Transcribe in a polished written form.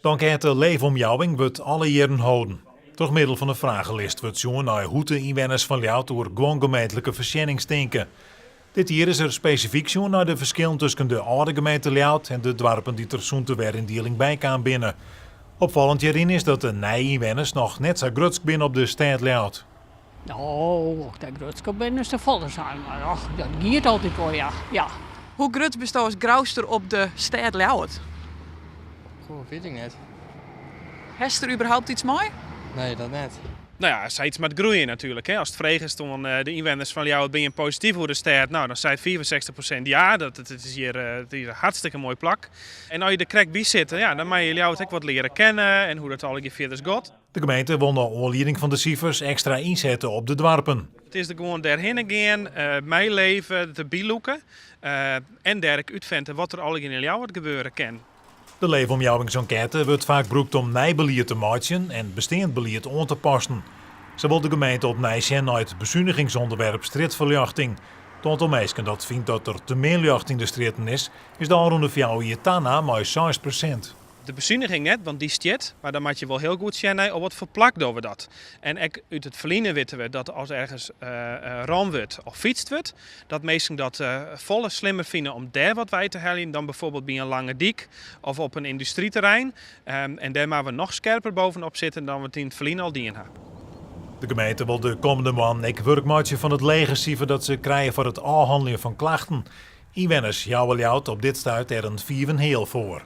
De enkête Leefomjouwing wurdt alle jierren holden. Troch middel fan in fragelist wurdt sjoen nei hoe't de ynwenners fan Ljouwert oer guon gemeentlike foarsjennings tinke. Dit jier is der spesifyk sjoen nei de ferskillen tusken de âlde gemeente Ljouwert en de doarpen dy't der sûnt de weryndieling bykaam binne. Opfallend hjiryn is dat de nije ynwenners noch net sa grutsk binne op de stêd Ljouwert. No, oft dêr grutsk op bin is te folle sein, mar och, dat giet altyd wol, ja. Ja. Hoe grut bisto as Grouster op de stêd Ljouwert? Goh, wit ik net. Hast der überhaupt iets mei? Nee, dat net. No ja, sayts moat groeie natuerlik. Hè. Ast fregest oan de ynwenners fan Ljouwert, binne jim posityf oer de stêd? No, dan seit 65% ja, dat it is hjir, it is in hartstikke moai plak. En as je der krekt by sitte, ja, dan meie je Ljouwert ek wat leare kenne en hoe dat allegear fierders giet. De gemeente wol nei oanlieding fan de sifers ekstra ynsette op de doarpen. It is der gewoan dêrhinne gean, meileve, derby lûke en dêr ek útfine wat der allegear yn Ljouwert gebeure kin. De leefomjouwingsenkête wurdt faak brûkt om nij belied te meitsjen en besteand belied oan te passen. Sa wol de gemeente opnij sjen nei it besunigingsûnderwerp strjitferljochting. It oantal minsken dat fynt dat der te min ljocht yn de strjitten is, is de ôfrûne fjouwer jier tanaam mei 6%. De besuniging net, want dy stiet, mar dan moat je wol hiel goed sjen nei op wat foar plak dogge we dat. En ek út it ferline witte we dat as ergens rûn wurdt of fytst wurdt, dat minsken dat folle slimmer fine om dêr wat wei te heljen dan bijvoorbeeld by in lange dyk of op in yndustryterrein. En dêr moatte we noch skerper bovenop sitte dan we it yn it ferline al dien ha. De gemeente wol de kommende moannen ek wurk meitsje fan it lege sifer dat se krije foar it ôfhanneljen fan klachten. Ynwenners jouwe Ljouwert op dit stuit dêr in fiif en heal foar.